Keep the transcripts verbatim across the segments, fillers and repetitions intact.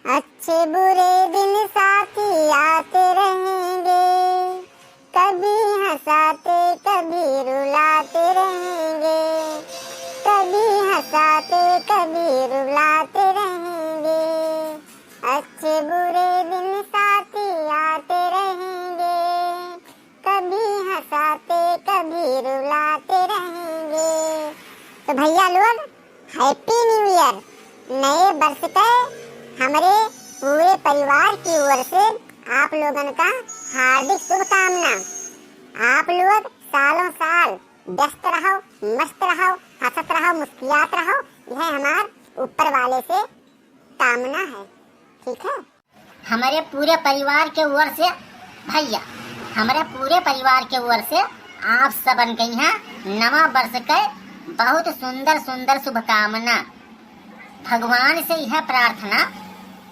अच्छे बुरे दिन साथी आते रहेंगे, कभी हंसाते कभी रुलाते रहेंगे, कभी हंसाते कभी रुलाते रहेंगे। अच्छे बुरे दिन साथी आते रहेंगे, कभी हंसाते कभी रुलाते रहेंगे। तो भैया लोग, Happy New Year, नए वर्ष के हमरे पूरे परिवार की ओर से आप लोगन का हार्दिक शुभकामना। आप लोग सालों साल व्यस्त रहो, मस्त रहो, हंसत रहो, मुस्कियात रहो, यह हमार ऊपर वाले से कामना है, ठीक है? हमरे पूरे परिवार के ओर से भैया, हमरे पूरे परिवार के ओर से आप सबन के यहाँ नवा वर्ष के बहुत सुंदर सुंदर शुभकामना। भगवान से यह प्रार्थना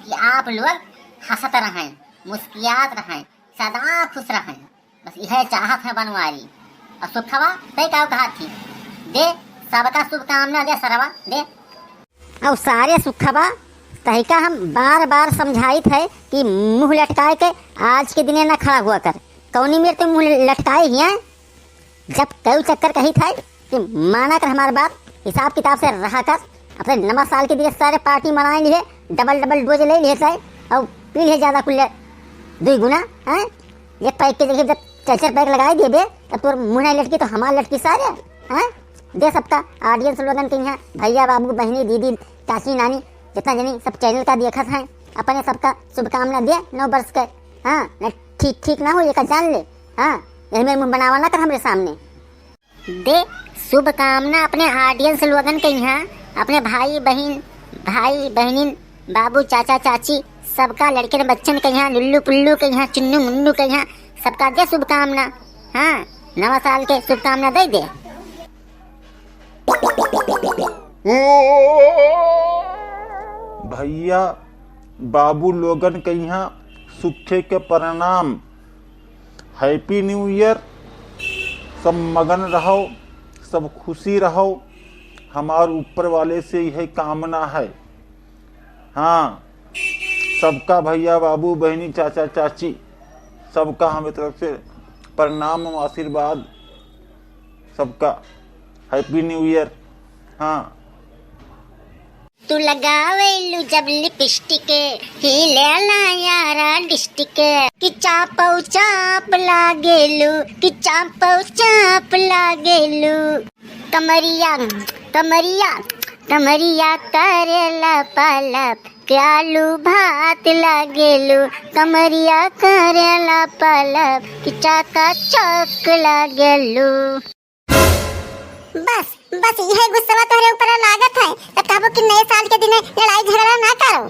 कि आप लोग हंसत रहें, मुस्कियात रहें, सदा खुश रहें। बस यह चाहत है बनवारी। और सुखवा, तै का कहा थी? दे, सबका शुभकामना दे सरवा, दे। और सारे सुखवा, तहिका हम बार बार समझाइत है कि मुंह लटकाए के आज के दिने ना खड़ा हुआ कर। कौनी मेर तू मुंह लटकाए हिया? जब कई चक्कर कही था कि माना कर हमार बात, हिसाब किताब से रहा कर। अपने नवा साल के दिने सारे party मनाए लिए, double double dose ले लिए थे और पी लिए ज्यादा कुल दुई गुना, हैं? एक pack के जगह जब चार चार pack लगाए देबे, तब तोर मुंह नहीं लटकी तो हमार लटकी सारे, हैं? दे सबका audience लोगन के यहाँ, भैया, बाबू, बहनी, दीदी, चाची, नानी, जितना जनी सब channel का देखत हैं, अपने सबका शुभकामना दे नव वर्ष के। हाँ, न ठीक, ठीक ना हो, ये का जान ले। हाँ, यही मेरे मुंह बनावा ना कर हमरे सामने। दे शुभकामना अपने audience लोगन के यहाँ, अपने भाई बहिन, भाई बहनिन, बाबू, चाचा, चाची, सबका लड़के बच्चन के यहाँ, लुल्लू पुल्लू के यहाँ, चुन्नू मुन्नू के यहाँ, सबका दे शुभकामना। हाँ, नवा साल के शुभकामना दे दे। भैया बाबू लोगन के यहाँ सुखे के प्रणाम। Happy New Year। सब मगन रहो, सब खुशी रहो। हमार ऊपर वाले से यह कामना है। हाँ, सबका भैया, बाबू, बहनी, चाचा, चाची, सबका हमें तरफ से प्रणाम और आशीर्वाद। सबका Happy New Year। हाँ। तू लगावेलू जब लिपस्टिक, ही लेला यारा डिस्ट्रिक्ट। कि चापौ चाप लागेलू, कि चापौ चाप लागेलू। कमरिया, कमरिया, कमरिया करेला पालप, के आलू भात लागेलू। कमरिया करेला पालप, कि चाका चौक लागेलू। बस, बस इहे गुस्सवा तोहरे ऊपर लागत है, त कहबो कि नए साल के दिने लड़ाई झगड़ा ना करो।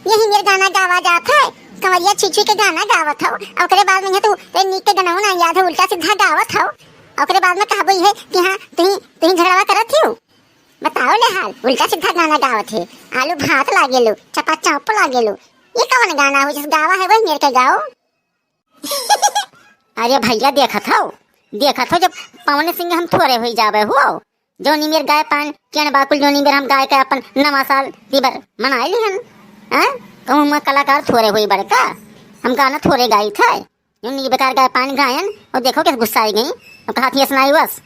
यही मेर गाना गावा जात है, कंवरिया छुई छुई के गाना गावत हो, आ ओकरे बाद में यहाँ तू रे नीक के गनऊ ना याद है, उल्टा सीधा गावत हो, आ ओकरे बाद में कहबो इहे कि हाँ, तुही, तुही झगड़वा करत हियो। बताओ ले हाल, उल्टा सीधा गाना गावत है, आलू भात लागेलू, चपा चौप लागेलू, ये कौन गाना हो, जिस गावा है वही मेर के गाओ। अरे भैया, देखत हौ, देखत हौ, जब पवन सिंह हम थोरे होई जाबे हो, जौनी मेर गाय पान केन बाकुल, जौनी मेर हम गाय के अपन नवा साल तिबर मनाए लिहन, हैं? कहूँ मैं कलाकार थोरे होई बड़का, हम गाना थोरे गाई थे, जौनी बेकार गाय पान गायन, और देखो कैसे गुस्सा आई गई, और कहा थी सुनाई बस।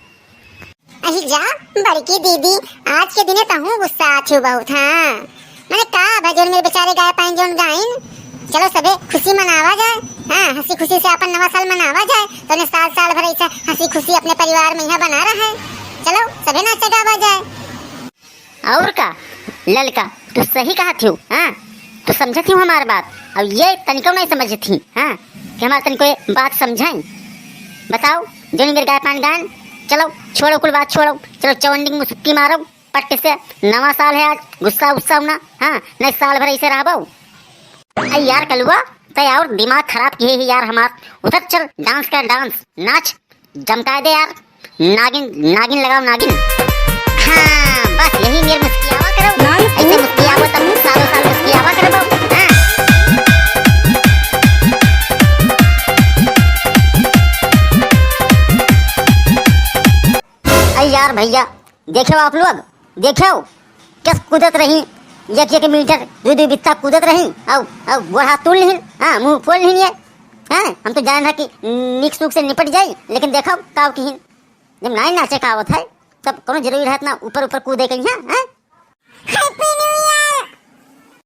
अही जा, बड़की दीदी, आज के दिने तहूँ गुस्सा आथिउ बहुत, हाँ। मने का भजन में बेचारे गाय पाइन जौन गाइन। चलो सबे खुशी मनावा जाए, हाँ, हंसी खुशी से अपन नवा साल मनावा जाए, तो ने साल साल भर ऐसा हंसी खुशी अपने परिवार में यहाँ बना रहे। चलो सबे नाचा गावा जाए। और का ललका, तू सही कहा थिउ, हाँ, तू समझत हिउ हमार बात, और ये तनिको नहीं समझत ही, हाँ, कि हमार तनिको ये बात समझाई। बताओ, जौनी मेर गाय पान गायन, चलो छोड़ो कुल बात छोड़ो, चलो चवंडी की मुसुक्की मारो, पट्ट से, नवा साल है आज, गुस्सा उस्सा ना, हाँ, नहीं साल भर ऐसे रहबो। अरे यार कलुआ, तै और दिमाग खराब किए ही यार हमार। उधर चल, dance कर dance, नाच, जमकाए दे यार, नागिन, नागिन लगाओ नागिन। हाँ, बस यही मेर मुस्कियावा करो, ऐसे मुस्कियावा तब सालों साल मुस्कियावा करबो, हाँ। अरे यार भैया, देखेउ आप लोग, देखेउ, कस कूदत रही, एक एक मीटर, दू दू बित्ता कूदत रही, अउ, अउ गोड़ हाथ तूल लिहिन, हाँ, मुँह फोल लिहिन ये। हाँ, हम तो जान रहा कि निक सुख से निपट जाई, लेकिन देखो काव किहिन, जब नाई नाचे का आवत है, तब कोनो जरूरी रहत ना ऊपर ऊपर कूदे के, हाँ, हाँ?